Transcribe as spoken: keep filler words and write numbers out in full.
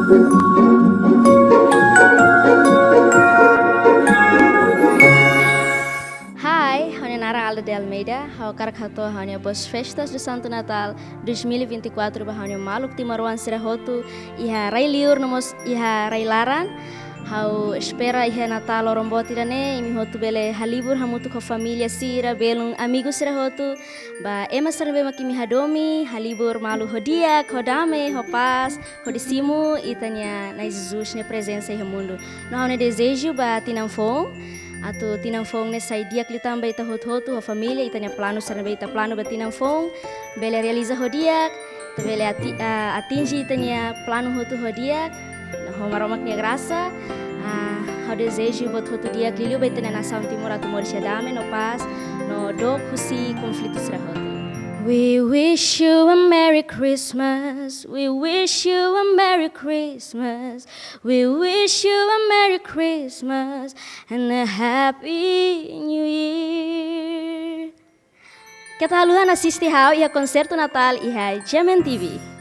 Hai, ha'u-nia naran Alda de Almeida, ha'u hakarak hato'o ha'u-nia boas festas do Santo Natal dois mil e vinte e quatro ba ha'u-nia maluk timoroan sira hotu, iha rai-liur no mós iha rai-laran. Ha'u espera iha Natál loron boot ida-ne'e, imi hotu bele halibur hamutuk ho família sira, belun amigu sira hotu. Ba ema sira ne'ebé mak imi hadomi, halibur malu ho di'ak, ho dame, ho pás, hodi simu ita-nia Na'i Jesus nia prezensa iha mundu. No ha'u-nia dezeju ba tinan foun, atu tinan foun ne'e sai di'ak liután ba ita hotu-hotu ho família, ita-nia planu sira ne'ebé ita planu ba tinan foun, bele realiza ho di'ak, ita bele ati-, ah, atinje ita-nia planu hotu ho di'ak, no ho Maromak nia grasa, ah, ha'u dezeju buat hotu di'ak liuliu ba ita-nia nasaun Timor atu moris iha dame no pás, no dook husi konflitu sira hotu. We wish you a Merry Christmas. We wish you a Merry Christmas. We wish you a Merry Christmas and a Happy New Year. Keta haluha asiste ha'u iha konsertu Natál iha G M N T V.